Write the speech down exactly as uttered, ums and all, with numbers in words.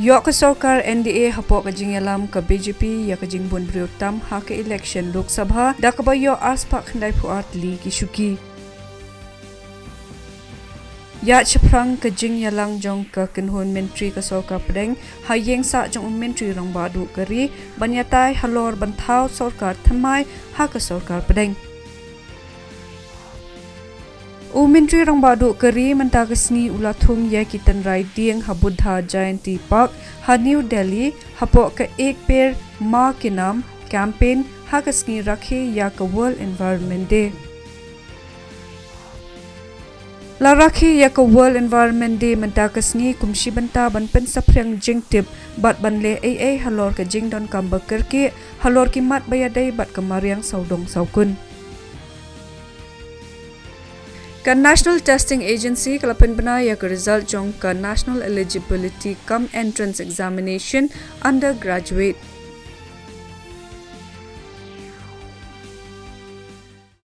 Ïoh ka sorkar N D A hapoh ka jingïalam ka B J P ïa ka jingbun briew tam ha ka election Lok Sabha da kaba ïoh arspah khyndai phew ar tylli ki shuki. Ïa shaphrang ka jingïalang jong ka kynhun myntri ka sorkar pdeng ha ïing sah jong u myntri rangbah duh ka ri ban ïatai halor ban thaw sorkar thymmai ha ka sorkar pdeng. U myntri rangbah duh ka ri mynta ka sngi u la thung ïa ki tynrai dieng ha Buddha Jayanti Park ha New Delhi hapoh ka Ek Ped Maa Ke Naam campaign ha ka sngi rakhe ïa ka World Environment Day. La rakhe ïa ka World Environment Day mynta ka sngi kum shi bynta ban pynsaphriang jingtip bad ban leh ei ei halor ka jingdonkam ba kyrkieh halor ki mat ba ïadei bad ka mariang sawdong sawkun. Ka National Testing Agency ka la pynbna ïa ka result jong ka National Eligibility cum Entrance Examination Undergraduate